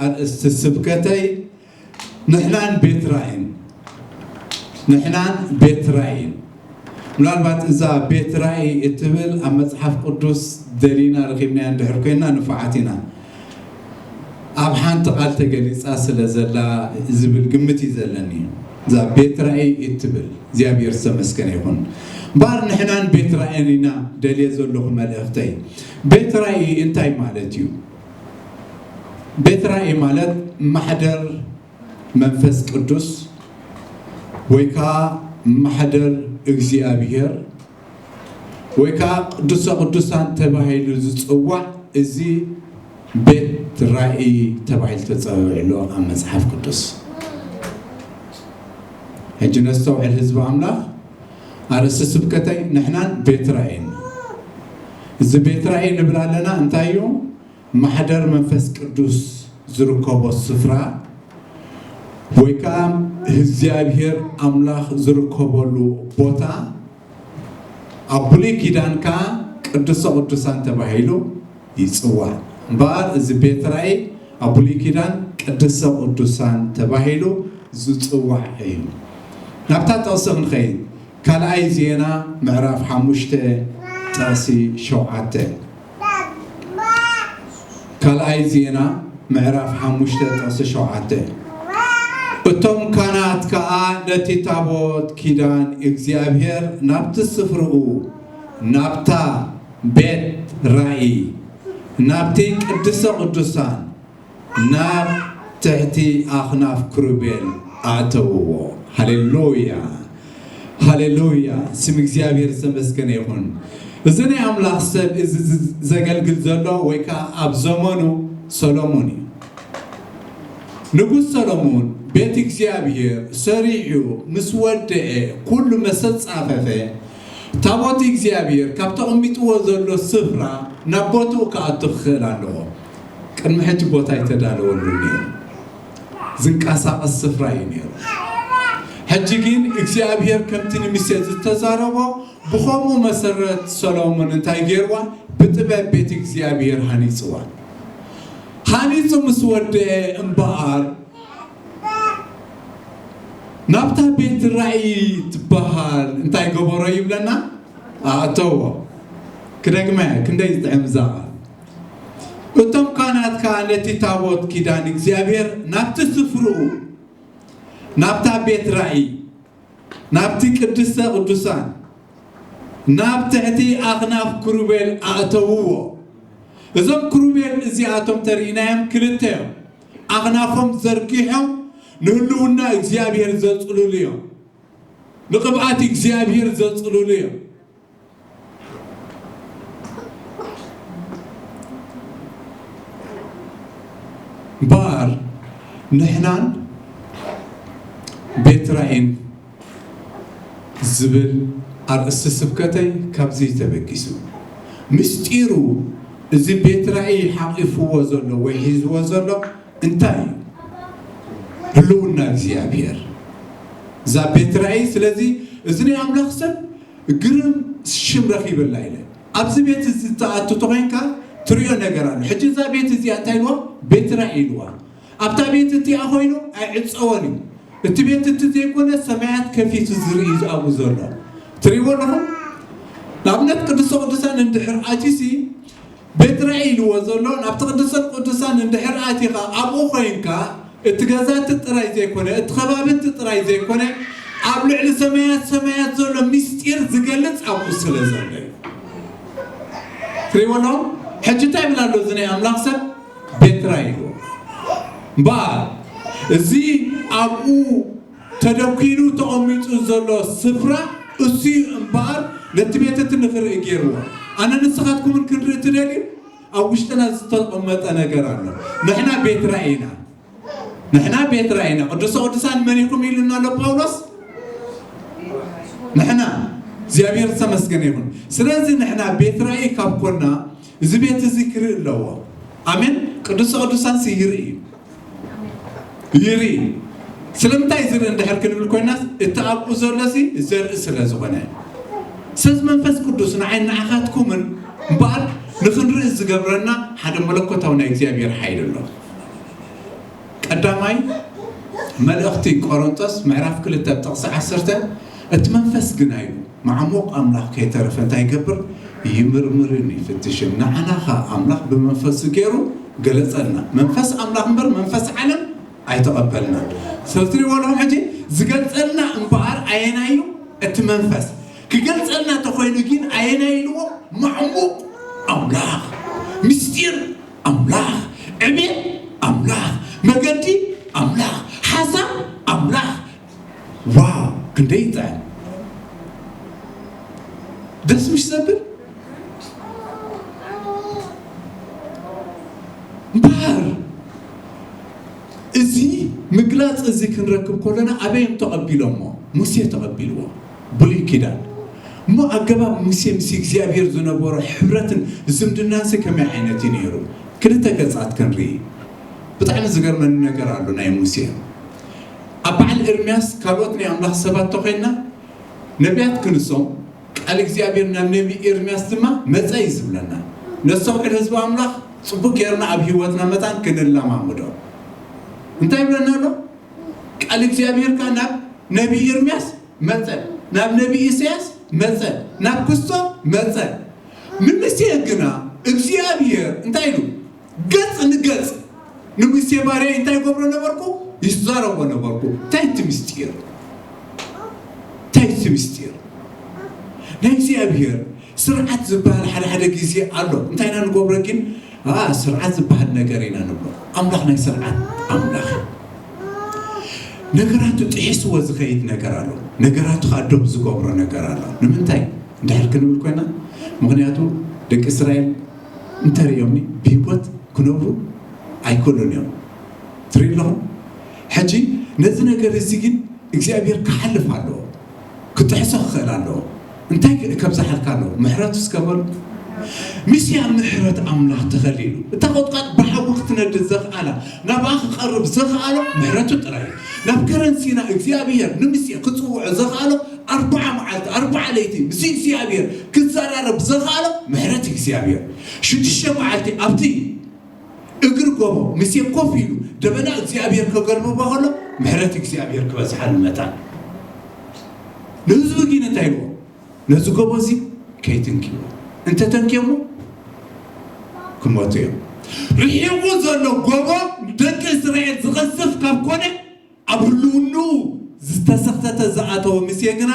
ኣርእስቲ ስብከተይ ንሕናን ቤት ራእይን፣ ንሕናን ቤት ራእይን። ምናልባት እዛ ቤት ራእይ እትብል ኣብ መጽሓፍ ቅዱስ ደሊና ረኺብናያ እንድሕር ኮይና ንፉዓት ኢና። ኣብ ሓንቲ ቃል ተገሊጻ ስለ ዘላ ዝብል ግምት እዩ ዘለኒ። እዛ ቤት ራእይ እትብል እግዚኣብሔር ዝተመስገነ ይኹን። እምበኣር ንሕናን ቤት ራእይን ኢና ደልየ ዘለኹ መልእኽተይ። ቤት ራእይ እንታይ ማለት እዩ? ቤት ራእይ ማለት ማሕደር መንፈስ ቅዱስ ወይ ከዓ ማሕደር እግዚኣብሔር ወይ ከዓ ቅዱሰ ቅዱሳን ተባሂሉ ዝፅዋዕ እዚ ቤት ራእይ ተባሂሉ ተፀዊዑ ኣሎ ኣብ መፅሓፍ ቅዱስ። ሕጂ ነስተውዕል ህዝቢ ኣምላኽ፣ ኣርእስቲ ስብከተይ ንሕናን ቤት ራእይን። እዚ ቤት ራእይ ንብል ኣለና እንታይ እዩ? ማሕደር መንፈስ ቅዱስ ዝርከቦ ስፍራ ወይ ከዓ እግዚኣብሔር ኣምላኽ ዝርከበሉ ቦታ ኣብ ብሉይ ኪዳን ከዓ ቅዱሰ ቅዱሳን ተባሂሉ ይፅዋዕ። እምበኣር እዚ ቤት ራእይ ኣብ ብሉይ ኪዳን ቅዱሰ ቅዱሳን ተባሂሉ ዝፅዋዕ እዩ። ናብታ ጥቕሲ ክንኸይድ፣ ካልኣይ ዜና ምዕራፍ ሓሙሽተ ጥቕሲ ሸውዓተ። ካልኣይ ዜና ምዕራፍ ሓሙሽተ ጥቕሲ ሸውዓተ። እቶም ካህናት ከኣ ነቲ ታቦት ኪዳን እግዚኣብሔር ናብቲ ስፍርኡ፣ ናብታ ቤት ራእይ፣ ናብቲ ቅድስተ ቅዱሳን፣ ናብ ትሕቲ ኣኽናፍ ክሩቤል ኣእተውዎ። ሃሌሉያ፣ ሃሌሉያ፣ ስም እግዚኣብሔር ዝተመስገነ ይኹን። እዚ ናይ ኣምላኽ ሰብ እዚ ዝ-፣ ዘገልግል ዘሎ ወይ ከዓ ኣብ ዘመኑ ሰሎሞን እዩ። ንጉስ ሰሎሞን ቤት እግዚኣብሔር ሰሪሑ ምስ ወደአ፣ ኩሉ መሰ ጻፈፈ፣ ታቦት እግዚኣብሔር ካብ ተቐሚጥዎ ዘሎ ስፍራ ናብ ቦትኡ ክኣቱ ክኽእል ኣለዎ። ቅድሚ ሕጂ ቦታ ኣይተዳለወሉን ነይሩ። ዝንቀሳቐስ ስፍራ እዩ ነይሩ። ሕጂ ግን እግዚኣብሔር ከምቲ ንሙሴ ዝተዛረቦ ብኸምኡ መሰረት ሰሎሞን እንታይ ገይርዋ? ብጥበብ ቤት እግዚኣብሔር ሃኒጽዋ። ሃኒጹ ምስ ወደአ እምበኣር ናብታ ቤት ራእይ ትበሃል እንታይ ገበሮ ይብለና? ኣእተዎ። ክደግመ፣ ክንደይ ዝጥዕም እዛ ቃል። እቶም ካህናት ከኣ ነቲ ታቦት ኪዳን እግዚኣብሔር ናብቲ ስፍርኡ፣ ናብታ ቤት ራእይ፣ ናብቲ ቅድስተ ቅዱሳን፣ ናብ ትሕቲ ኣኽናፍ ክሩቤል ኣእተውዎ። እዞም ክሩቤል እዚኣቶም ተርኢናዮም ክልተ እዮም። ኣኽናፎም ዘርጊሖም ንህልውና እግዚኣብሔር ዘጽልሉ እዮም። ንቕብኣት እግዚኣብሔር ዘጽልሉ እዮም። እምበኣር ንሕናን ቤት ራእይን ዝብል ኣርእስቲ ስብከተይ ካብዚ ተበጊሱ። ምስጢሩ እዚ ቤት ራእይ ሓቒፍዎ ዘሎ ወይ ሒዝዎ ዘሎ እንታይ እዩ? ህልውና እግዚኣብሔር። እዛ ቤት ራእይ፣ ስለዚ እዚ ናይ ኣምላኽ ሰብ ግርም ሽም ረኺበላ ኢለ። ኣብዚ ቤት እዚ ትኣቱ ተኾይንካ ትሪኦ ነገር ኣሎ። ሕጂ እዛ ቤት እዚኣ እንታይ ኢልዋ? ቤት ራእይ ኢልዋ። ኣብታ ቤት እቲኣ ኮይኑ ኣይዕጸዎን እዩ። እቲ ቤት እቲ ዘይኮነ ሰማያት ከፊቱ ዝርኢ እዩ ኣብኡ ዘሎ። ትሪእዎ ኣለኹም? ንኣብነት ቅዱስ ቅዱሳን እንድሕር ኣትዩሲ ቤት ራእይ ኢልዎ ዘሎ፣ ናብቲ ቅዱስ ቅዱሳን እንድሕር ኣቲኻ ኣብኡ ኮይንካ እቲ ገዛ እቲ ጥራይ ዘይኮነ፣ እቲ ከባቢ እቲ ጥራይ ዘይኮነ፣ ኣብ ልዕሊ ሰማያት ሰማያት ዘሎ ምስጢር ዝገልጽ ኣብኡ ስለ ዘሎ እዩ። ትሪእዎ ኣለኹም? ሕጂ እንታይ ይብል ኣሎ እዚ ናይ ኣምላኽ ሰብ? ቤት ራእይ ኢልዎ። እምበኣር እዚ ኣብኡ ተደኲኑ ተቐሚጡ ዘሎ ስፍራ እሱ እዩ እምበኣር ነቲ ቤት እቲ ንኽርኢ ገይርዎ። ኣነ ንስኻትኩምን ክንርኢ ትደልዩ? ኣብ ውሽጥና ዝተቐመጠ ነገር ኣሎ። ንሕና ቤት ራእይ ኢና። ንሕና ቤት ራእይ ኢና። ቅዱስ ቅዱሳን መን ኢኹም ኢሉና ኣሎ ጳውሎስ? ንሕና። እግዚኣብሔር ዝተመስገነ ይኹን። ስለዚ ንሕና ቤት ራእይ ካብ ኮና እዚ ቤት እዚ ክርኢ ኣለዎ። ኣሜን። ቅዱስ ቅዱሳን ሲ ይርኢ እዩ። ይርኢ። ስለምንታይ ዝርኢ እንድሕር ክንብል ኮይና፣ እቲ ኣብኡ ዘሎ ሲ ዘርኢ ስለ ዝኾነ። ስለዚ መንፈስ ቅዱስ ንዓይ ንዓኻትኩምን እምበኣር ንኽንርኢ ዝገብረና ሓደ መለኮታዊ ናይ እግዚኣብሔር ሓይሊ ኣሎ። ቀዳማይ መልእኽቲ ቆሮንቶስ ምዕራፍ ክልተ ጥቕሲ ዓሰርተ፣ እቲ መንፈስ ግና ኢሉ፣ ማዕሙቕ ኣምላኽ ከይተረፈ እንታይ ይገብር? ይምርምርን ይፍትሽን። ንዓና ኸኣ ኣምላኽ ብመንፈሱ ገይሩ ገለጸልና። መንፈስ ኣምላኽ እምበር መንፈስ ዓለም ኣይተቐበልናን። ስለዚ ትሪእዎ ኣለኹም፣ ሕጂ ዝገልጸልና እምበኣር ኣየናይ እዩ? እቲ መንፈስ ክገልጸልና ተኾይኑ ግን ኣየናይ ኢልዎ? ማዕሙቕ ኣምላኽ፣ ምስጢር ኣምላኽ፣ ዕቤት ኣምላኽ፣ መገዲ ኣምላኽ፣ ሓሳብ ኣምላኽ። ዋው፣ ክንደይ ይጥዕም! ደስ ምሽ ዘብል እምበኣር፣ እዚ ምግላጽ እዚ ክንረክብ ከለና ኣበይ እዮም ተቐቢሎሞ? ሙሴ ተቐቢልዎ፣ ብሉይ ኪዳን። እሞ ኣገባብ ሙሴ ምስ እግዚኣብሔር ዝነበሮ ሕብረትን ዝምድናንሲ ከመይ ዓይነት እዩ ነይሩ? ክልተ ገጻት ክንርኢ። ብጣዕሚ ዝገርመኒ ነገር ኣሎ ናይ ሙሴ። ኣብ በዓል ኤርምያስ ካልኦት ናይ ኣምላኽ ሰባት ተኾይንና ነቢያት ክንሶም ቃል እግዚኣብሔር ናብ ነቢ ኤርምያስ ድማ መጸ እዩ ዝብለና። ነስተውዕል ህዝቢ ኣምላኽ ጽቡቅ ጌርና ኣብ ህይወትና መታን ክንለማምዶ። እንታይ ይብለና ኣሎ? ቃል እግዚኣብሔር ከኣ ናብ ነቢ ኤርምያስ መጸ፣ ናብ ነቢ ኢሳያስ መጸ፣ ናብ ክስቶ መጸ። ንምሴ ግና እግዚኣብሔር እንታይ ኢሉ? ገጽ ንገጽ ንሙሴ ባርያይ እንታይ ይገብሮ ነበርኩ? ይዛረቦ ነበርኩ። እንታይ እቲ ምስጢር? እንታይ እቲ ምስጢር? ናይ እግዚኣብሔር ስርዓት ዝበሃል ሓደ ሓደ ግዜ ኣሎ። እንታይ ኢና ንገብሮ ግን? ኣ፣ ስርዓት ዝበሃል ነገር ኢና ንብሎ። ኣምላኽ ናይ ስርዓት ኣምላኽ እዩ። ነገራቱ ጥሒስዎ ዝኸይድ ነገር ኣሎ። ነገራቱ ከኣ ደው ዝገብሮ ነገር ኣሎ። ንምንታይ? እንድሕር ክንብል ኮይና፣ ምኽንያቱ ደቂ እስራኤል እንተርእዮምኒ ብህይወት ክነብሩ ኣይክእሉን እዮም። ትርኢ ኣለኹም? ሕጂ ነዚ ነገር እዚ ግን እግዚኣብሔር ክሓልፍ ኣለዎ። ክጥሕሶ ክኽእል ኣለዎ። እንታይ ከብዝሓልካ ኣለዎ? ምሕረቱ እስከ በሉ። ምስያ ምሕረት ኣምላኽ ተኸሊሉ። እታ ቁጥቋጥ ብሓዊ ክትነድድ ዘኽኣላ፣ ናብኣ ክቐርብ ዘኽኣሎ ምሕረቱ ጥራይ እዩ። ናብ ከረን ሲና እግዚኣብሔር ንምስያ ክጽውዖ ዘኽኣሎ ኣርብዓ መዓልቲ፣ ኣርብዓ ለይቲ ምስ እግዚኣብሔር ክዘራረብ ዘኽኣሎ ምሕረት እግዚኣብሔር። ሽዱሽተ መዓልቲ ኣብቲ እግሪ ጎቦ ምሴ ኮፍ ኢሉ ደበና እግዚኣብሔር ከገልብቦ ከሎ ምሕረት እግዚኣብሔር ክበዝሓሉ መታን። ንህዝቡ ግን እንታይ ኢልዎ? ነዚ ጎቦ እዚ ከይትንክይዎ፣ እንተተንክዮሞ ክሞቱ እዮም። ርሒቑ ዘሎ ጎቦ ንደቂ እስራኤል ዝቐዝፍ ካብ ኮነ ኣብ ህልውንኡ ዝተሰኽተተ ዝኣተወ ምሴ ግና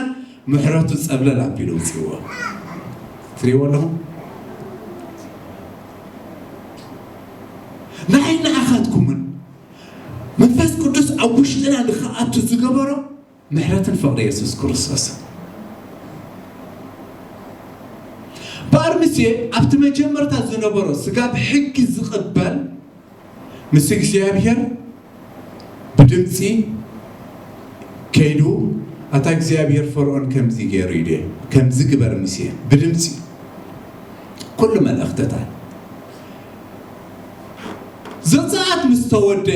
ምሕረቱ ጸብለል ኣቢሉ ውጽእዎ። ትሪእዎ ኣለኹም? ንዓይ ንዓኻትኩምን መንፈስ ቅዱስ ኣብ ውሽጥና ንኽኣቱ ዝገበሮ ምሕረትን ፍቕሪ የሱስ ክርስቶስ። በኣር ምሴ ኣብቲ መጀመርታ ዝነበሮ ስጋብ ሕጊ ዝቕበል ምስ እግዚኣብሔር ብድምፂ ከይዱ ኣታ እግዚኣብሔር ፈርዖን ከምዚ ገይሩ ኢሉ ከምዚ ግበር ምሴ ብድምፂ ኩሉ መልእኽትታት ዘፀኣት ምስ ተወደ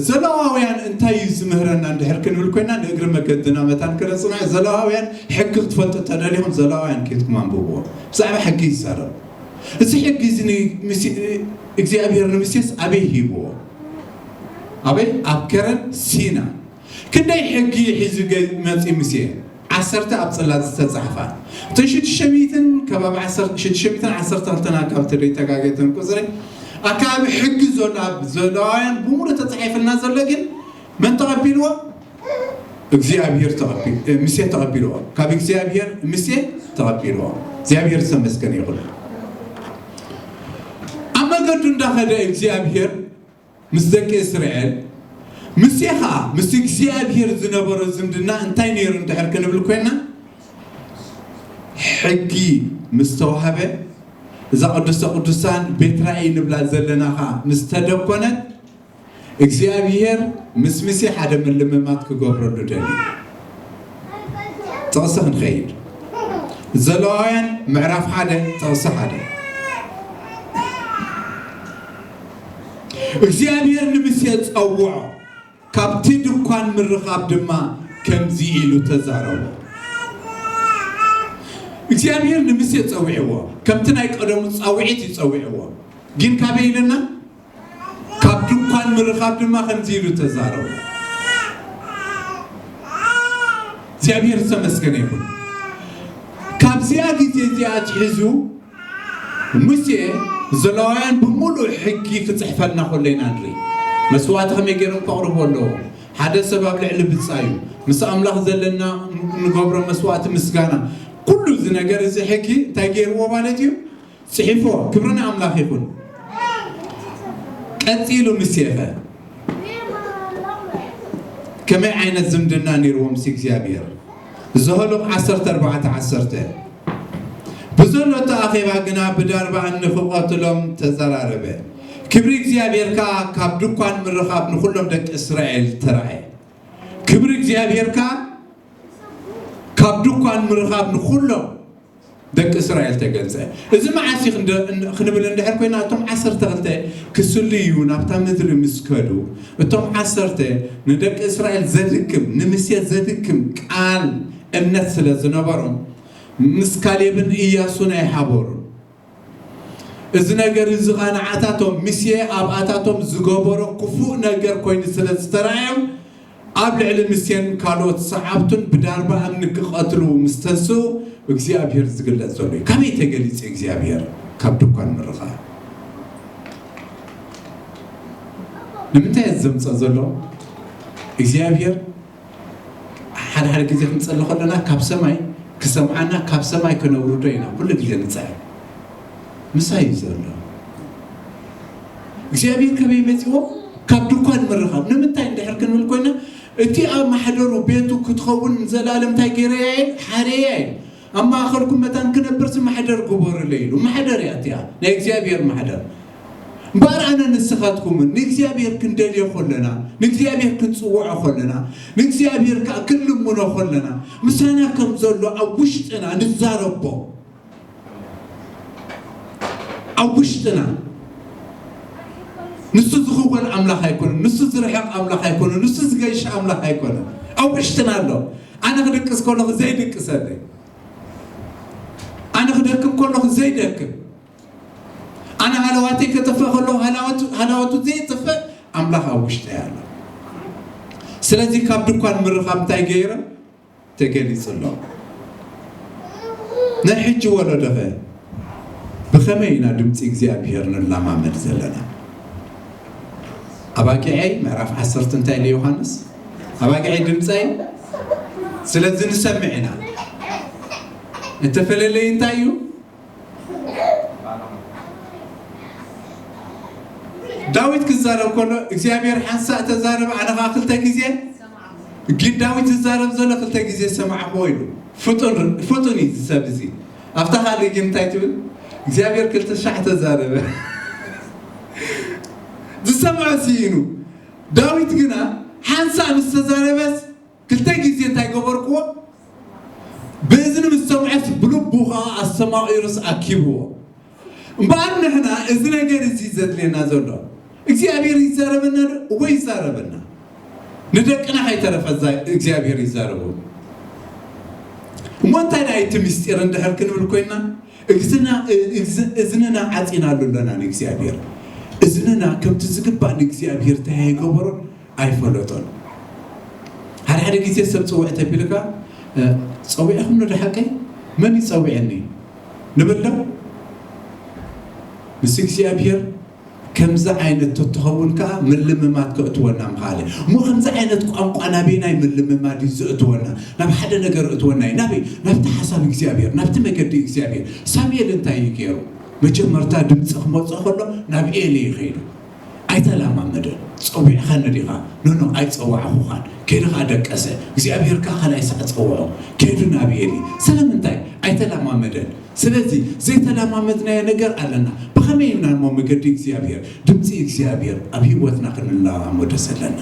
ዘለዋውያን እንታይ እዩ ዝምህረና እንድሕር ክንብል ኮይና ንእግሪ መገድና መታን ክነፅንዖ ዘለዋውያን ሕጊ ክትፈልጡ ተደሊኹም ዘለዋውያን ኬትኩም ኣንብብዎ ብዛዕባ ሕጊ ይዛረብ እዚ ሕጊ እዚ እግዚኣብሔር ንምሴስ ኣበይ ሂብዎ ኣበይ ኣብ ከረን ሲና ክንደይ ሕጊ ሒዙ መፂ ምሴ ዓሰርተ ኣብ ፅላት ዝተፃሕፋ እተን ሽዱሽተ ሚእትን ከባቢ ሽዱሽተ ሚእትን ዓሰርተ ክልተን ኣካብ ተደይተጋገተን ቁፅሪ ኣካባቢ ሕጊ ዘሎ ኣብ ዘለዋውያን ብምሉ ተፃሒፍልና ዘሎ ግን መን ተቐቢልዎ እግዚኣብሔር ምሴ ተቐቢልዎ ካብ እግዚኣብሔር ምሴ ተቐቢልዎ እግዚኣብሔር ዝተመስገነ ይኹን ኣብ መገዱ እንዳኸደ እግዚኣብሔር ምስ ደቂ እስራኤል ምሴ ኸዓ ምስ እግዚኣብሔር ዝነበሮ ዝምድና እንታይ ነይሩ እንድሕር ክንብል ኮይና ሕጊ ምስ ተዋህበ እዛ ቅዱስተ ቅዱሳን ቤት ራእይ ንብላ ዘለና ኸዓ ምስ ተደኮነት እግዚኣብሔር ምስ ምሴ ሓደ ምልምማት ክገብረሉ ደልዩ ጥቕሲ ክንኸይድ ዘለዋውያን ምዕራፍ ሓደ ጥቕሲ ሓደ እግዚኣብሔር ንምሴ ጸውዖ ካብቲ ድኳን ምርኻብ ድማ ከምዚ ኢሉ ተዛረቦ እግዚኣብሔር ንምሴ ጸዊዕዎ ከምቲ ናይ ቀደሙ ጻውዒት ይጸዊዕዎ ግን ካበይ ኢለና ካብ ድኳን ምርኻብ ድማ ከምዚ ኢሉ ተዛረቡ። እግዚኣብሔር ዝተመስገነ ይኹን። ካብዚኣ ግዜ እዚኣ ኣትሒዙ ሙሴ ዘሌዋውያን ብምሉእ ሕጊ ክጽሕፈልና ከሎ ኢና ንርኢ። መስዋእቲ ከመይ ገይሮም ከቕርቡ ኣለዎ። ሓደ ሰብ ኣብ ልዕሊ ብጻዩ ምስ ኣምላኽ ዘለና ንገብሮ መስዋእቲ ምስጋና፣ ኩሉ እዚ ነገር እዚ ሕጊ እንታይ ገይርዎ ማለት እዩ? ጽሒፎ። ክብሪ ንኣምላኽ ይኹን። ቀጺሉ ሙሴኸ ከመይ ዓይነት ዝምድና ነይርዎ ምስ እግዚኣብሔር? ዘኍልቕ ዓሰርተ ኣርባዕተ ዓሰርተ። ብዘሎ እቲ ኣኼባ ግና ብዳርባ እምኒ ክቐትሎም ተዘራረበ። ክብሪ እግዚኣብሔር ከኣ ካብ ድኳን ምርኻብ ንኹሎም ደቂ እስራኤል ተራእየ። ክብሪ እግዚኣብሔር ከኣ ካብ ድኳን ምርኻብ ንኹሎም ደቂ እስራኤል ተገልጸ። እዚ መዓስ እዩ ክንደ-፣ ክንብል እንድሕር ኮይና፣ እቶም ዓሰርተ ክልተ ክስልዩ ናብታ ምድሪ ምስ ከዱ፣ እቶም ዓሰርተ ንደቂ እስራኤል ዘድክም፣ ንምሴ ዘድክም ቃል እምነት ስለ ዝነበሮም፣ ምስ ካሌብን ኢያሱን ኣይሓበሩን። እዚ ነገር እዚ ኸኣ ንዓታቶም፣ ምሴ ኣብኣታቶም ዝገበሮ ክፉእ ነገር ኮይኑ ስለ ዝተራእዮም፣ ኣብ ልዕሊ ምሴን ካልኦት ሰዓብቱን ብዳርባ እምኒ ክቐትልዉ ምስ ተንስኡ፣ እግዚኣብሔር ዝግለጽ ዘሎ እዩ። ካበይ ተገሊጹ እግዚኣብሔር? ካብ ድኳን ምርኻብ። ንምንታይ እዩ ዘምጽኦ ዘሎ? እግዚኣብሔር ሓደ ሓደ ግዜ ክንጸሊ ከለና ካብ ሰማይ ክሰምዓና፣ ካብ ሰማይ ከነውርዶ ኢና ኩሉ ግዜ ንጽዕር። ምሳይ እዩ ዘሎ። እግዚኣብሔር ከመይ መጺዎ? ካብ ድኳን ምርኻብ። ንምንታይ እንድሕር ክንብል ኮይና፣ እቲ ኣብ ማሕደሩ ቤቱ ክትኸውን ንዘለኣለም እንታይ ገይረያ እየ? ሓረያ እየ። ኣብ ማእኸልኩም መታን ክነብርሲ ማሕደር ግበሩለይ ኢሉ። ማሕደር እያ እቲኣ፣ ናይ እግዚኣብሔር ማሕደር። እምበኣር ኣነ ንስኻትኩምን ንእግዚኣብሔር ክንደልዮ ከለና፣ ንእግዚኣብሔር ክንጽውዖ ከለና፣ ንእግዚኣብሔር ከኣ ክንልምኖ ከለና፣ ምሳና ከም ዘሎ ኣብ ውሽጥና ንዛረቦ። ኣብ ውሽጥና። ንሱ ዝኽወል ኣምላኽ ኣይኮነን፣ ንሱ ዝርሕቕ ኣምላኽ ኣይኮነን፣ ንሱ ዝገይሽ ኣምላኽ ኣይኮነን። ኣብ ውሽጥና ኣሎ። ኣነ ክድቅስ ከለኹ ዘይድቅሰለይ፣ ኣነ ክደክም ከለኹ ዘይደክም፣ ኣነ ሃለዋተይ ከጥፍእ ከለኹ ሃላወቱ፣ ሃላወቱ ዘየጥፍእ ኣምላኽ ኣብ ውሽጠይ ኣሎ። ስለዚ ካብ ድኳን ምርኻብ እንታይ ገይረ? ተገሊጹ ኣሎ። ናይ ሕጂ ወለዶኸ ብኸመይ ኢና ድምጺ እግዚኣብሔር ንላማመድ ዘለና? ኣባጊዐይ ምዕራፍ ዓሰርተ እንታይ ኢሉ ዮሃንስ? ኣባጊዐይ ድምጸይ ስለዚ ንሰምዕ ኢና። እተፈላለየ እንታይ እዩ? ዳዊት ክዛረብ ከሎ እግዚኣብሔር ሓንሳእ ተዛረበ፣ ኣነ ኸዓ ክልተ ግዜ። ግን ዳዊት ዝዛረብ ዘሎ ክልተ ግዜ ሰማዕክዎ ኢሉ። ፍጡን፣ ፍጡን እዩ እዚ ሰብ እዚ። ኣብታ ካልእ ግን እንታይ ትብል? እግዚኣብሔር ክልተ ሻዕ ተዛረበ። ዝሰምዖ ስኢኑ። ዳዊት ግና ሓንሳእ ምስ ተዛረበስ ክልተ ግዜ እንታይ ገበርክዎ? ብእዝኒ ምስ ሰምዐስ ብልቡ ኸዓ ኣስተማቒሩስ ኣኪብዎ። እምበኣር ንሕና እዚ ነገር እዚ ዘድልየና ዘሎ እግዚኣብሔር ይዛረበና ዶ? እወ ይዛረበና። ንደቅና ከይተረፈ እዛ እግዚኣብሔር ይዛረቡ። እሞ እንታይ ደኣ እቲ ምስጢር እንድሕር ክንብል ኮይና፣ እግዝና-፣ እዝ-፣ እዝንና ዓጺናሉ ኣለና ንእግዚኣብሔር። እዝንና ከምቲ ዝግባእ ንእግዚኣብሔር እንታይ ኣይገበሮን? ኣይፈለጦን። ሓደ ሓደ ግዜ ሰብ ጽውዕ ተቢልካ፣ "እ፣ ጸዊዕኹም ዶ ሓቀይ? መን ይጸውዐኒ?" ንብል ዶ? ምስ እግዚኣብሔር ከምዚ ዓይነት ተትኸውን ከኣ ምልምማድ ከእትወና ምኽኣለ። እሞ ከምዚ ዓይነት ቋንቋ ናበይ ናይ ምልምማድ እዩ ዘእትወና? ናብ ሓደ ነገር እትወና እዩ። ናበይ? ናብቲ ሓሳብ እግዚኣብሔር፣ ናብቲ መገዲ እግዚኣብሔር። ሳሙኤል እንታይ እዩ ገይሩ? መጀመርታ ድምፂ ክመፅእ ከሎ ናብ ኤሊ እዩ ከይዱ። ኣይተለማመደን። "ጸዊዕኻኒ ዲኻ?" "ኖኖ፣ ኣይጸዋዕኹኻን። ከይዱ ኸኣ ደቀሰ። እግዚኣብሔር ከኣ ካልኣይ ሳዕ ጸውዖ። ከይዱ ናብ ኤሊ." ስለምንታይ? ኣይተለማመደን። ስለዚ ዘይተለማመድናዮ ነገር ኣለና። ብኸመይ ኢና እሞ መገዲ እግዚኣብሔር፣ ድምፂ እግዚኣብሔር ኣብ ህይወትና ክንለማመዶ ዘለና?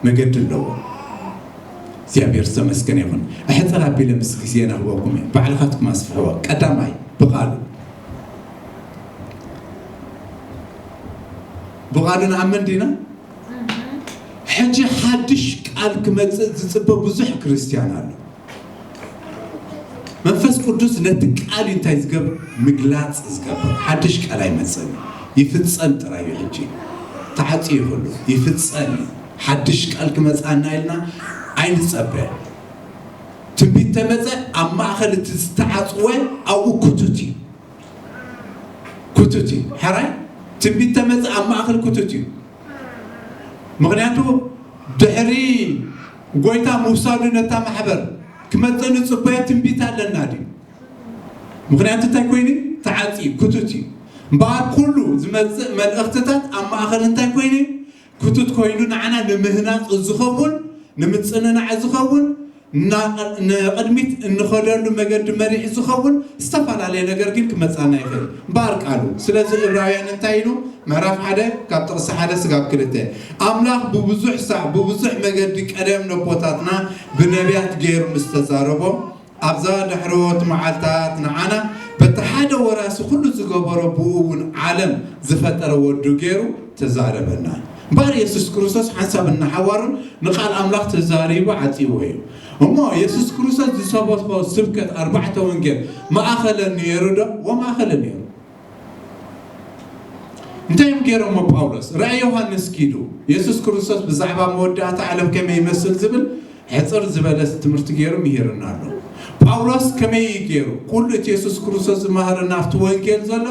መገዲ ኣለዎ። እግዚኣብሔር ዝተመስገነ ይኹን። ኣሕፅር ኣቢለ ምስ ግዜ ነኽበኩም እየ። ባዕልኻትኩም ኣስፍሕዎ። ቀዳማይ፣ ብቓሉ። ብቓሉ ንኣምን ዲና? ሕጂ ሓድሽ ቃል ክመጽእ ዝጽበ ብዙሕ ክርስትያን ኣሎ። መንፈስ ቅዱስ ነቲ ቃል እንታይ ዝገብር? ምግላጽ ዝገብር። ሓድሽ ቃል ኣይመጽእን። ይፍጸም ጥራይ እዩ። ሕጂ ተዓጽዩ ይኽእሉ ይፍጸም እዩ። ሓድሽ ቃል ክመጽኣና ኢልና ኣይንጸበ። ትንቢት ተመጸ ኣብ ማእኸል እቲ ዝተዓጽወ ኣብኡ ክቱት እዩ። ክቱት እዩ። ሕራይ ትንቢት ተመጸ ኣብ ማእኸል ክቱት እዩ። ምኽንያቱ ድሕሪ ጎይታ ምውሳዱ ነታ ማሕበር ክመጸ ንጽበዮ ትንቢት ኣለና ድዩ? ምኽንያቱ እንታይ ኮይኑ ተዓጽዩ ክቱት እዩ። እምበኣር ኩሉ ዝመጽእ መልእኽትታት ኣብ ማእኸል እንታይ ኮይኑ ክቱት ኮይኑ ንዓና ንምህናፅ ዝኸውን ንምፅንናዕ ዝኸውን ንቅድሚት እንኸደሉ መገዲ መሪሒ ዝኸውን ዝተፈላለየ ነገር ግን ክመፃና ይኽእል እምበኣር ቃሉ። ስለዚ እብራውያን እንታይ ኢሉ? ምዕራፍ ሓደ ካብ ጥቕሲ ሓደ ስጋብ ክልተ ኣምላኽ ብብዙሕ ሳዕ ብብዙሕ መገዲ ቀደም ነቦታትና ብነቢያት ገይሩ ምስ ተዛረቦም ኣብዛ ዳሕረዎት መዓልታት ንዓና በቲ ሓደ ወራሲ ኩሉ ዝገበሮ ብኡ እውን ዓለም ዝፈጠረ ወዱ ገይሩ ተዛረበና። እምበኣር የሱስ ክርስቶስ ሓንሳብ እናሓዋሩን ንቃል ኣምላኽ ተዛሪቡ ዓጺዎ እዩ። እሞ የሱስ ክርስቶስ ዝሰበኮ ስብከት ኣርባዕተ ወንጌል ማእኸለ ነይሩ ዶ? ወማእኸለ ነይሩ። እንታይ እዮም ገይሮሞ ጳውሎስ? ራእይ ዮሃንስ ኪዱ የሱስ ክርስቶስ ብዛዕባ መወዳእታ ዓለም ከመይ ይመስል ዝብል ሕፅር ዝበለ ትምህርቲ ገይሩ ምሂርና ኣሎ። ጳውሎስ ከመይ ገይሩ ኩሉ እቲ የሱስ ክርስቶስ ዝመሃረና ኣብቲ ወንጌል ዘሎ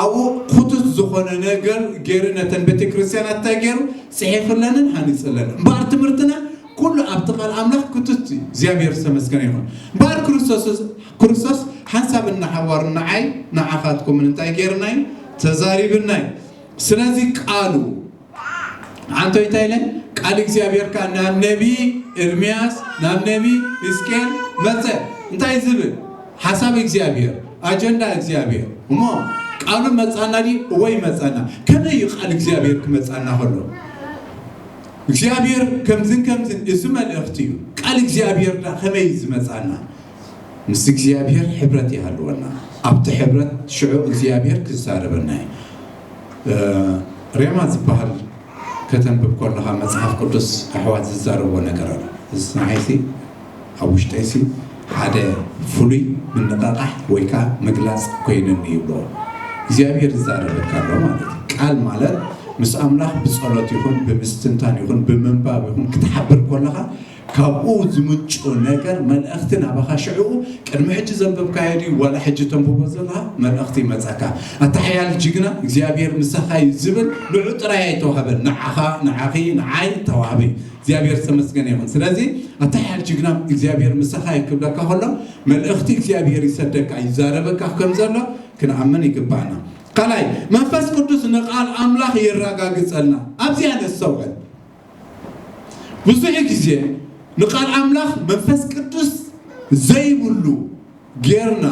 ኣብኡ ክቱት ዝኾነ ነገር ገይሩ ነተን ቤተ ክርስቲያናት እንታይ ገይሩ ፅሒፍለንን ሃኒፅለንን። እምበኣር ትምህርትና ኩሉ ኣብቲ ቃል ኣምላኽ ክቱት እዩ። እግዚኣብሔር ዝተመስገነ ይኹን። እምበኣር ክርስቶስ ክርስቶስ ሓንሳብ እናሓዋሩ ንዓይ ንዓኻትኩምን እንታይ ገይርና እዩ? ተዛሪብና እዩ። ስለዚ ቃሉ ኣንቶ እንታይ ኢለ ቃል እግዚኣብሔር ከኣ ናብ ነቢ ኤርምያስ ናብ ነቢ ሕዝቅኤል መጸ። እንታይ ዝብል ሓሳብ እግዚኣብሔር ኣጀንዳ እግዚኣብሔር እሞ ቃሉ መጻና ድዩ? እወ ይመጻና። ከመይ እዩ ቃል እግዚኣብሔር ክመጻና ከሎ እግዚኣብሔር ከምዝን ከምዝን እዚ መልእኽቲ እዩ። ቃል እግዚኣብሔር ዳ ከመይ እዩ ዝመጻና? ምስ እግዚኣብሔር ሕብረት ይሃልወና። ኣብቲ ሕብረት ሽዑ እግዚኣብሔር ክዛረበና እዩ። እ፣ ሬማ ዝበሃል ከተንብብ ከለኻ መጽሓፍ ቅዱስ ኣሕዋት ዝዛረብዎ ነገር ኣሎ። እዚ ንዓይሲ ኣብ ውሽጠይሲ ሓደ ፍሉይ ምንቕቓሕ ወይ ከዓ ምግላፅ ኮይኑኒ ይብሎ። እግዚኣብሔር ይዛረበካ ኣሎ ማለት እዩ። ቃል ማለት ምስ ኣምላኽ ብጸሎት ይኹን ብምስትንታን ይኹን ብምንባብ ይኹን ክትሓብር ከለኻ ካብኡ ዝምንጩ ነገር መልእኽቲ ናባኻ ሽዕኡ ቅድሚ ሕጂ ዘንበብካዮ ድዩ ዋላ ሕጂ ተንብቦ ዘለኻ መልእኽቲ ይመጸካ። ኣታ ሓያል ጅግና እግዚኣብሔር ምሳኻ እዩ ዝብል ንዑ ጥራይ ኣይተዋህበን። ንዓኻ ንዓኺ ንዓይ ተዋህበ። እግዚኣብሔር ዝተመስገነ ይኹን። ስለዚ ኣታ ሓያል ጅግና እግዚኣብሔር ምሳኻ እዩ ክብለካ ከሎ መልእኽቲ እግዚኣብሔር ይሰደካ ይዛረበካ ከም ዘሎ ክንኣምን ይግባና። ካልኣይ መንፈስ ቅዱስ ንቃል ኣምላኽ የረጋግጸልና። ኣብዚኣ ነስተውዕል። ብዙሕ ግዜ ንቃል ኣምላኽ መንፈስ ቅዱስ ዘይብሉ ጌርና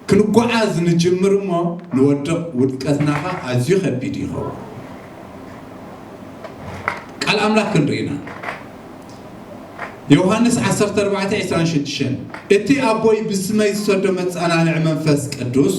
ክንጓዓዝ ንጅምር እሞ ንወድቕ ውድቀትና ኸ ኣዝዩ ከቢድ ይኸውን። ቃል ኣምላኽ ክንርኢና ዮሃንስ ዓሰርተ ኣርባዕተ ዕስራን ሽዱሽተን እቲ ኣቦይ ብስመይ ዝሰዶ መጸናንዒ መንፈስ ቅዱስ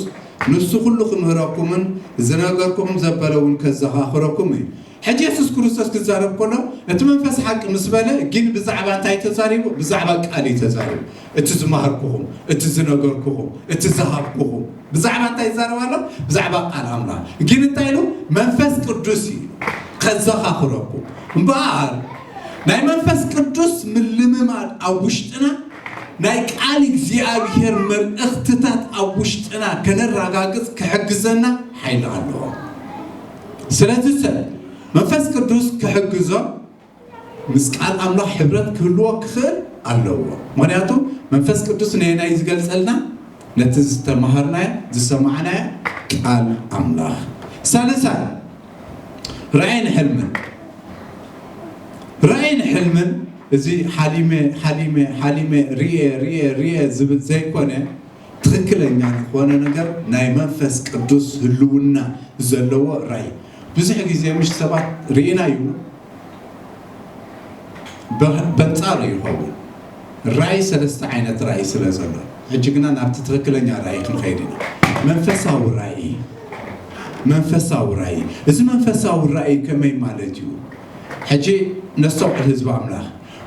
ንሱ ኩሉ ክምህረኩምን ዝነገርኩኹም ዘበለ እውን ከዘኻኽረኩም እዩ። ሕጂ የሱስ ክርስቶስ ክዛረብ ከሎ እቲ መንፈስ ሓቂ ምስ በለ ግን ብዛዕባ እንታይ ተዛሪቡ? ብዛዕባ ቃል እዩ ተዛሪቡ። እቲ ዝመሃርኩኹም፣ እቲ ዝነገርኩኹም፣ እቲ ዝሃብኩኹም ብዛዕባ እንታይ ይዛረብ ኣሎ? ብዛዕባ ቃል ኣምላኽ። ግን እንታይ ኢሉ? መንፈስ ቅዱስ እዩ ከዘኻኽረኩም። እምበኣር ናይ መንፈስ ቅዱስ ምልምማድ ኣብ ውሽጥና ናይ ቃል እግዚኣብሔር መልእኽትታት ኣብ ውሽጥና ከነረጋግጽ ክሕግዘና ሓይሊ ኣለዎ። ስለዚ ሰብ መንፈስ ቅዱስ ክሕግዞ ምስ ቃል ኣምላኽ ሕብረት ክህልዎ ክኽእል ኣለዎ። ምኽንያቱ መንፈስ ቅዱስ ነየናይ ዝገልጸልና? ነቲ ዝተማሃርናዮ ዝሰማዕናዮ ቃል ኣምላኽ። ሳልሳይ ራእይን ሕልምን። ራእይን ሕልምን እዚ ሓሊመ ሓሊመ ሓሊመ ርየ ርየ ርየ ዝብል ዘይኮነ ትኽክለኛ ዝኾነ ነገር ናይ መንፈስ ቅዱስ ህልውና ዘለዎ ራእይ። ብዙሕ ግዜ ምሽ ሰባት ርኢና እዩ በንጻሩ ይኸውን። ራእይ ሰለስተ ዓይነት ራእይ ስለ ዘሎ ሕጂ ግና ናብቲ ትኽክለኛ ራእይ ክንኸይድ ኢና። መንፈሳዊ ራእይ መንፈሳዊ ራእይ እዚ መንፈሳዊ ራእይ ከመይ ማለት እዩ? ሕጂ ነስተውዕል ህዝቢ ኣምላኽ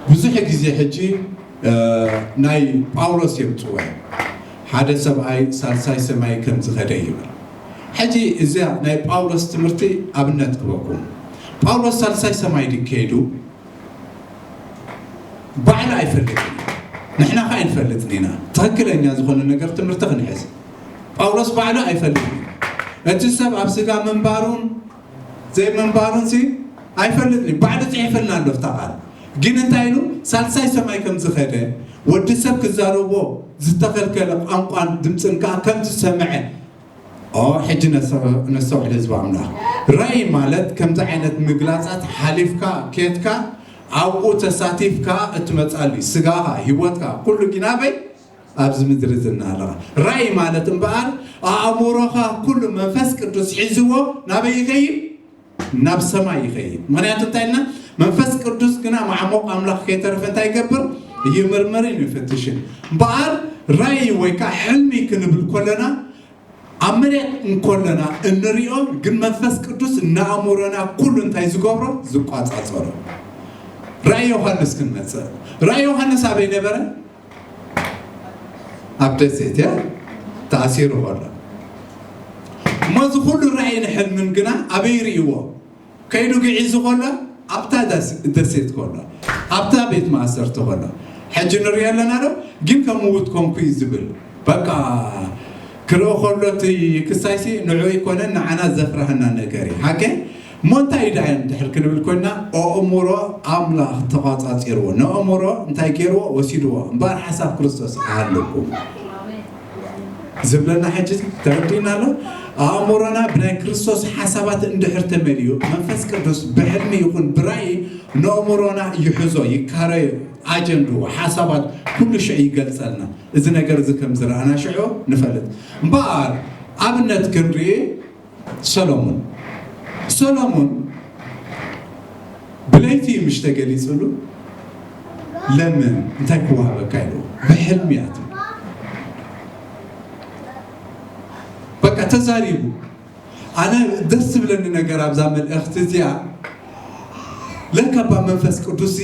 ብዙሕ ግዜ ሕጂ ናይ ጳውሎስ የምፅወ ሓደ ሰብኣይ ሳልሳይ ሰማይ ከም ዝኸደ ይብል። ሕጂ እዚኣ ናይ ጳውሎስ ትምህርቲ ኣብነት ክበኩም። ጳውሎስ ሳልሳይ ሰማይ ድዩ ከይዱ? ባዕሉ ኣይፈልጥን። ንሕና ኸ ኣይንፈልጥን ኢና። ትኽክለኛ ዝኾነ ነገር ትምህርቲ ክንሕዝ። ጳውሎስ ባዕሉ ኣይፈልጥን። እቲ ሰብ ኣብ ስጋ ምንባሩን ዘይምንባሩን ሲ ኣይፈልጥን። ባዕሉ ጽሒፍልና ኣሎ ኣብታ ቃል። ግን እንታይ ኢሉ? ሳልሳይ ሰማይ ከም ዝኸደ፣ ወዲ ሰብ ክዛረቦ ዝተኸልከለ ቋንቋን ድምፅን ከዓ ከም ዝሰምዐ። ኦ፣ ሕጂ ነሰ-፣ ነስተውዕል ህዝቢ ኣምላኽ። ራእይ ማለት ከምዚ ዓይነት ምግላጻት ሓሊፍካ ኬድካ ኣብኡ ተሳቲፍካ እትመጻሉ እዩ። ስጋኻ፣ ህይወትካ፣ ኩሉ ግን ኣበይ? ኣብዚ ምድሪ ዝና ኣለኻ። ራእይ ማለት እምበኣር ኣእምሮኻ ኩሉ መንፈስ ቅዱስ ሒዝዎ ናበይ ይኸይድ? ናብ ሰማይ ይኸይድ። ምኽንያቱ እንታይ ኢልና? መንፈስ ቅዱስ ግና ማዕሙቕ ኣምላኽ ከይተረፈ እንታይ ይገብር? ይምርምርን ይፍትሽን። እምበኣር ራእይ ወይ ከዓ ሕልሚ ክንብል ከለና ኣብ መሬት እንከለና እንሪኦ፣ ግን መንፈስ ቅዱስ ንኣእምሮና ኩሉ እንታይ ዝገብሮ? ዝቋጻጸሮ። ራእይ ዮሃንስ ክንመጽእ። ራእይ ዮሃንስ ኣበይ ነበረ? ኣብ ደሴት እያ ተኣሲሩ ከሎ። እሞ እዚ ኩሉ ራእይን ሕልምን ግና ኣበይ ርእይዎ? ከይዱ ግዒዙ ከሎ ኣብታ ደስ-፣ ደሴት ከሎ፣ ኣብታ ቤት ማእሰርቲ ከሎ። ሕጂ ንሪኦ ኣለና ዶ? ግን ከም ምዉት ኮንኩ እዩ ዝብል። በቃ ክርኢ ከሎ እቲ ክሳይሲ ንዑ ኣይኮነን ንዓና ዘፍርሃና ነገር እዩ። ሓቀ? እሞ እንታይ እዩ ደኣ እንድሕር ክንብል ኮይና፣ ኣእምሮ ኣምላኽ ተቋጻጺርዎ። ንኣእምሮ እንታይ ገይርዎ? ወሲድዎ። እምበኣር ሓሳብ ክርስቶስ ኣሃለኩም። ዝብለና ሕጂ ተረዲእና ኣሎ። ኣእምሮና ብናይ ክርስቶስ ሓሳባት እንድሕር ተመልዩ፣ መንፈስ ቅዱስ ብሕልሚ ይኹን ብራእይ ንኣእምሮና ይሕዞ፣ ይካረዮ፣ ኣጀንድኡ፣ ሓሳባት ኩሉ ሽዕ ይገልጸልና። እዚ ነገር እዚ ከም ዝረኣና ሽዑ ንፈልጥ። እምበኣር ኣብነት ክንርኢ፣ ሰሎሞን፣ ሰሎሞን ብለይቲ ምሽ ተገሊጽሉ፣ ለምን እንታይ ክወሃበካ ኢሉ ብሕልሚ ኣትዩ። በቃ ተዛሪቡ። ኣነ ደስ ዝብለኒ ነገር ኣብዛ መልእኽቲ እዚኣ፣ ለካ እባ መንፈስ ቅዱስ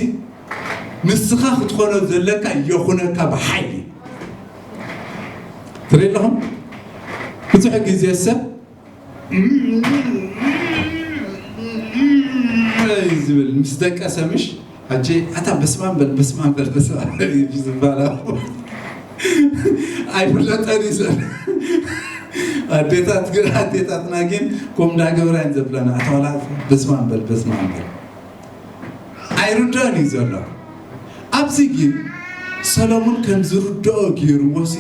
ንስኻ ክትኾኖ ዘለካ የኹነካ ብሓይሊ። ትርኢ ኣለኹም? ብዙሕ ግዜ ሰብ ዝብል ምስ ደቀሰ ምሽ፣ ሕጂ ኣታ በስማን በል፣ በስማን በል፣ በስማን በል እዩ ዝበሃል። ኣይፍለጠን እዩ ዘሎ። ኣዴታት ግን፣ ኣዴታትና ግን ከምኡ እንዳገበራ እየን ዘብለና። ኣታ ዋላ በስማን በል፣ በስማን በል። ኣይርድኦን እዩ ዘሎ። ኣብዚ ግን ሰሎሞን ከም ዝርድኦ ገይርዎሲ፣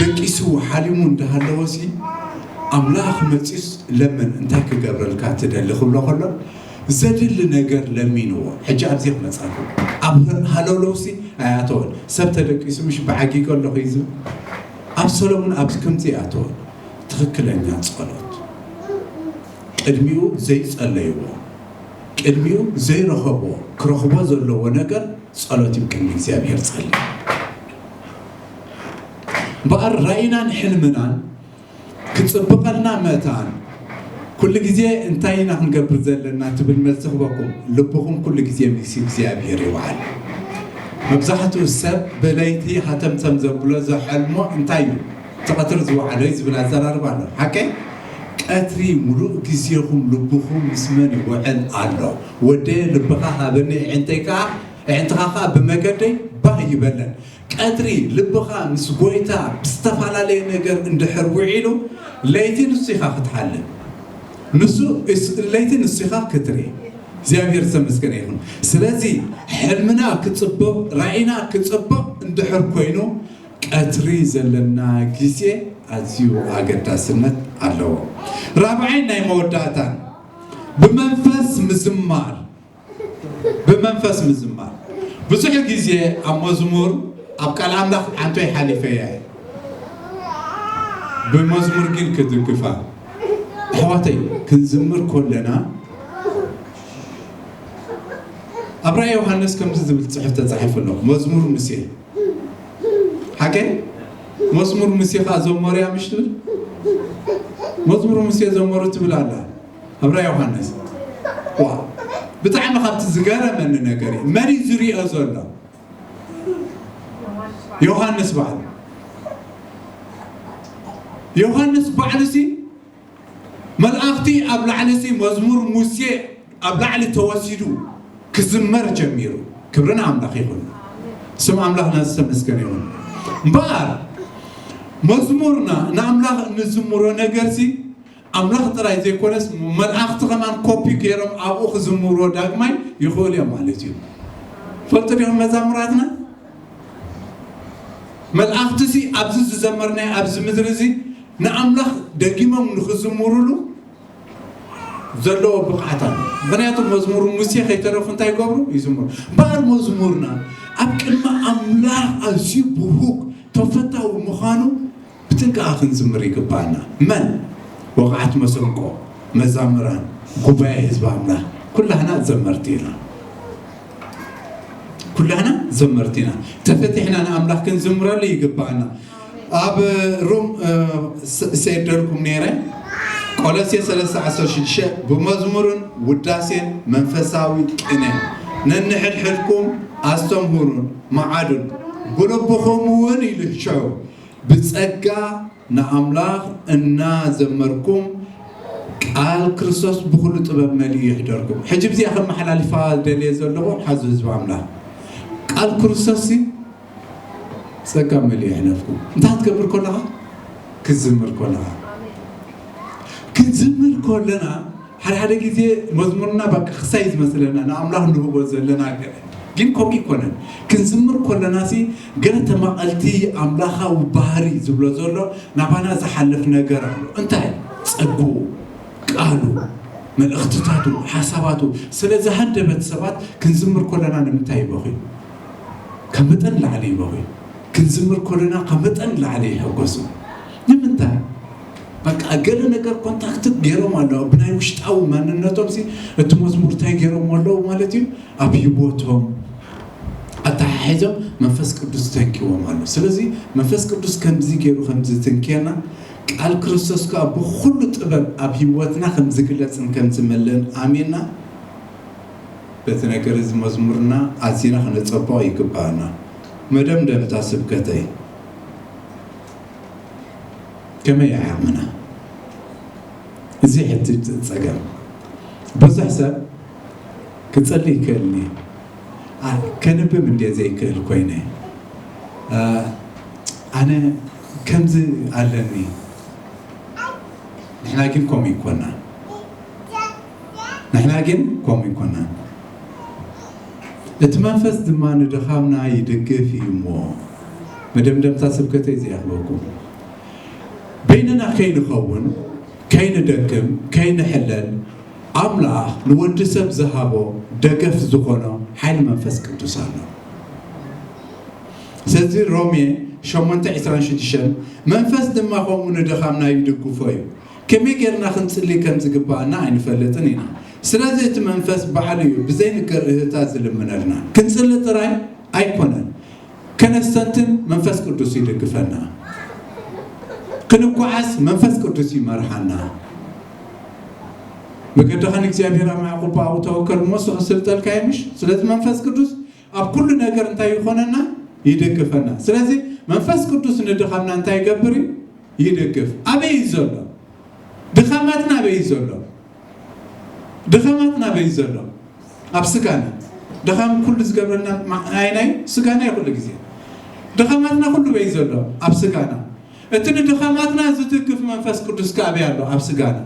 ደቂሱ ሓሊሙ እንዳሃለወሲ፣ ኣምላኽ መጺኡስ ለምን፣ እንታይ ክገብረልካ ትደሊ ክብሎ ከሎ፣ ዘድሊ ነገር ለሚንዎ። ሕጂ ኣብዚ ክመጻኩም። ኣብ ሃለውለውሲ ኣይኣተወን። ሰብ ተደቂሱ ምሽ ብዓጊገ ኣለኹ እዩ ዝብል። ኣብ ሰሎሞን ኣብዚ ከምዚ ኣይኣተወን። ትኽክለኛ ጸሎት። ቅድሚኡ ዘይጸለይዎ፣ ቅድሚኡ ዘይረኸቦ፣ ክረኽቦ ዘለዎ ነገር ጸሎት እዩ። ቅድሚ እግዚኣብሔር ጸሊ። እምበኣር ራእይናን ሕልምናን ክጽብቐልና መታን ኩሉ ግዜ እንታይ ኢና ክንገብር ዘለና ትብል መልሲ ክበኩም። ልብኹም ኩሉ ግዜ ምስ እግዚኣብሔር ይውዓል። መብዛሕትኡ ሰብ ብለይቲ ሃተምተም ዘብሎ ዘሐልሞ እንታይ እዩ? እቲ ቀትሪ ዝወዓሎ እዩ ዝብል ኣዘራርባ ኣሎ። ሓቀይ? ቀትሪ ሙሉእ ግዜኹም ልብኹም ምስ መን ይውዕል ኣሎ? ወደየ ልብኻ ሃበኒ፣ ኣዒንተይ ከኣ፣ ኣዒንትኻ ከኣ ብመገደይ ባህ ይበለን። ቀትሪ ልብኻ ምስ ጎይታ ብዝተፈላለየ ነገር እንድሕር ውዒሉ፣ ለይቲ ንሱ ኢኻ ክትሓልም። ንሱ እስ-፣ ለይቲ ንሱ ኢኻ ክትርኢ። እግዚኣብሔር ዝተመስገነ ይኹን። ስለዚ ሕልምና ክጽብቕ፣ ራእይና ክጽብቕ እንድሕር ኮይኑ፣ ቀትሪ ዘለና ግዜ ኣዝዩ ኣገዳስነት ኣለዎ። ራብዓይ ናይ መወዳእታን ብመንፈስ ምዝማር፣ ብመንፈስ ምዝማር። ብዙሕ ግዜ ኣብ መዝሙር፣ ኣብ ቃል ኣምላኽ ዓንቶይ ሓሊፈያ እየ። ብመዝሙር ግን ክድግፋ። ኣሕዋተይ፣ ክንዝምር ከለና ኣብ ራእይ ዮሃንስ ከምዚ ዝብል ጽሑፍ ተጻሒፉ ኣሎ። መዝሙር ሙሴ። ሓቀ? መዝሙር ሙሴ ኸኣ ዘመሩ እያ ምሽ ትብል? መዝሙር ሙሴ ዘመሩ ትብል ኣላ። ኣብ ራእይ ዮሃንስ። ዋ፣ ብጣዕሚ ካብቲ ዝገረመኒ ነገር እዩ። መን እዩ ዝሪኦ ዘሎ? ዮሃንስ ባዕሉ። ዮሃንስ ባዕሉ ሲ ኣብ ላዕሊ እዚ መዝሙር ሙሴ ኣብ ላዕሊ ተወሲዱ ክዝመር ጀሚሩ። ክብሪ ንኣምላኽ ይኹን። ስም ኣምላኽና ዝተመስገነ ይኹን። እምበኣር መዝሙርና ንኣምላኽ እንዝምሮ ነገርሲ ኣምላኽ ጥራይ ዘይኮነስ መላእኽቲ ከማን ኮፒ ገይሮም ኣብኡ ክዝምርዎ ዳግማይ ይኽእሉ እዮም ማለት እዩ። ፈልጡ ዲኹም መዛሙራትና? መላእኽትሲ ኣብዚ ዝዘመርናዮ ኣብዚ ምድሪ እዚ ንኣምላኽ ደጊሞም ንኽዝምሩሉ ዘለዎ ብቕዓት ኣሎ። ምኽንያቱ መዝሙር ሙሴ ከይተረፉ እንታይ ይገብሩ? ይዝምሩ። እምበኣር መዝሙርና ኣብ ቅድሚ ኣምላኽ ኣዝዩ ብሁግ ተፈታዊ ምዃኑ ብጥንቃቐ ክንዝምር ይግባኣና። መን? ወቕዓት መሰንቆ፣ መዛምራን፣ ጉባኤ ህዝቢ ኣምላኽ፣ ኩላህና ዘመርቲ ኢና። ኩላህና ዘመርቲ ኢና። ተፈቲሕና ንኣምላኽ ክንዝምረሉ ይግባኣና። ኣብ ሮም፣ እ፣ ስ-፣ ሰደልኩም ነይረ። ቆሎሴ ሰለስተ ዓሰርተ ሽዱሽተ፣ "ብመዝሙርን ውዳሴን መንፈሳዊ ቅኔ ነንሕድሕድኩም ኣስተምህሩን መዓዱን፣ ብልብኹም እውን ኢሉ ሽዑ ብጸጋ ንኣምላኽ እናዘመርኩም ቃል ክርስቶስ ብኹሉ ጥበብ መሊኡ ይሕደርኩም።" ሕጂ ብዚኣ ከመሓላልፋ ደልየ ዘለኹ ሓዙ ህዝቢ ኣምላኽ፣ ቃል ክርስቶስ ሲ ጸጋ መሊኡ የሕለፍኩም። እንታይ ክትገብር ከለኻ? ክትዝምር ከለኻ። ክንዝምር ከለና ሓደ ሓደ ግዜ መዝሙርና በቃ ክሳይ ዝመስለና ንኣምላኽ ንህቦ ዘለና ገለ ግን ከምኡ ይኮነን። ክንዝምር ከለና ሲ ገለ ተማቐልቲ ኣምላኻዊ ባህሪ ዝብሎ ዘሎ ናባና ዝሓልፍ ነገር ኣሎ። እንታይ? ጸግኡ፣ ቃሉ፣ መልእኽትታቱ፣ ሓሳባቱ ስለ ዝሃንደበት ሰባት ክንዝምር ከለና ንምንታይ ይበኽዩ? ካብ መጠን ላዕሊ ይበኽዩ። ክንዝምር ከለና ካብ መጠን ላዕሊ ይሕጎሱ። ንምንታይ? በቃ ገለ ነገር ኮንታክት ገይሮም ኣለዉ። ብናይ ውሽጣዊ ማንነቶም ሲ እቲ መዝሙር እንታይ ገይሮም ኣለዉ ማለት እዩ? ኣብ ህይወቶም ኣተሓሒዞም መንፈስ ቅዱስ ተንኪዎም ኣሎ። ስለዚ መንፈስ ቅዱስ ከምዚ ገይሩ ከምዚ ትንክየና፣ ቃል ክርስቶስ ከኣ ብኹሉ ጥበብ ኣብ ህይወትና ከም ዝግለጽን ከም ዝመልእን ኣሚንና፣ በቲ ነገር እዚ መዝሙርና ኣዚና ክነጸብቖ ይግባኣና። መደምደምታ ስብከተይ፣ ከመይ እዩ ዓቕምና? እዚ ሕጂ ጸገም። ብዙሕ ሰብ ክጸሊ ይክእል እየ። ኣ-፣ ከንብብ እንድየ ዘይክእል ኮይነ። ኣ-፣ ኣነ ከምዚ ኣለኒ። ንሕና ግን ከምኡ ይኮና። ንሕና ግን ከምኡ ይኮና። እቲ መንፈስ ድማ ንድኻምና ይድግፍ እዩ እሞ። መደምደምታ ስብከተይ እዚኣ ክበኩም። በይንና ከይንኸውን፣ ከይንደክም፣ ከይንሕለል፣ ኣምላኽ ንወዲ ሰብ ዝሃቦ ደገፍ ዝኾኖ ሓይሊ መንፈስ ቅዱስ ኣሎ። ስለዚ ሮሜ ሸሞንተ ዕስራን ሽዱሽተን፣ "መንፈስ ድማ ከምኡ ንድኻምና ይድግፎ እዩ። ከመይ ጌርና ክንጽሊ ከም ዝግብኣና ኣይንፈልጥን ኢና። ስለዚ እቲ መንፈስ ባዕሉ እዩ ብዘይንገር እህታ ዝልምነልና። ክንጽሊ ጥራይ ኣይኮነን፣ ከነስተንትን መንፈስ ቅዱስ ይድግፈና። ክንጓዓዝ መንፈስ ቅዱስ ይመርሓና። መገድኻ ንእግዚኣብሔር ኣማዕቁባ ኣብኡ ተወከል እሞ እሱ ክስልጠልካ እዩ፣ ምሽ?" ስለዚ መንፈስ ቅዱስ ኣብ ኩሉ ነገር እንታይ ይኾነና? ይድግፈና። ስለዚ መንፈስ ቅዱስ ንድኻምና እንታይ ይገብር እዩ? ይድግፍ። ኣበይ እዩ ዘሎ? ድኻማትና ኣበይ እዩ ዘሎ? ድኻማትና ኣበይ እዩ ዘሎ? ኣብ ስጋና። ድኻም ኩሉ ዝገብረና ማ-፣ ኣይናይ ስጋና እዩ ኩሉ ግዜ። ድኻማትና ኩሉ በይ ዘሎ? ኣብ ስጋና። እቲ ንድኻማትና ዝድግፍ መንፈስ ቅዱስ ከ ኣበይ ኣሎ? ኣብ ስጋና።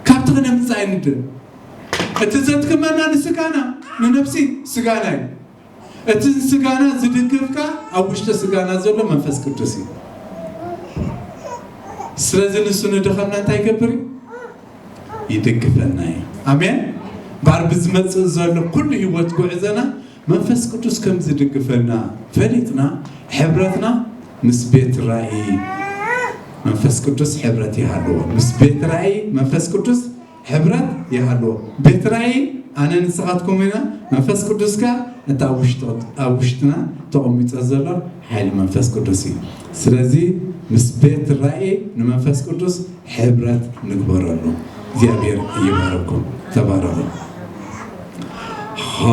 ካብቲ ክነምጽእ ኣይንድን። እቲ ዘድክመና ንስጋና፣ ንነፍሲ ስጋና እዩ። እቲ ስጋና ዝድግፍካ ኣብ ውሽጢ ስጋና ዘሎ መንፈስ ቅዱስ እዩ። ስለዚ ንሱ ንድኻምና እንታይ ይገብር እዩ? ይድግፈና እዩ። ኣሜን። ባር ብዝመጽእ ዘሎ ኩሉ ህይወት ጉዕዘና መንፈስ ቅዱስ ከም ዝድግፈና ፈሊጥና፣ ሕብረትና ምስ ቤት ራእይ መንፈስ ቅዱስ ሕብረት ይሃልዎ። ምስ ቤት ራእይ መንፈስ ቅዱስ ሕብረት ይሃልዎ። ቤት ራእይ ኣነ ንስኻትኩም ኢና፣ መንፈስ ቅዱስ ከኣ እቲ ኣብ ውሽጢ-፣ ኣብ ውሽጥና ተቐሚጦ ዘሎ ሓይሊ መንፈስ ቅዱስ እዩ። ስለዚ ምስ ቤት ራእይ ንመንፈስ ቅዱስ ሕብረት ንግበረሉ። እግዚኣብሔር ይባርኩም። ተባረኹ።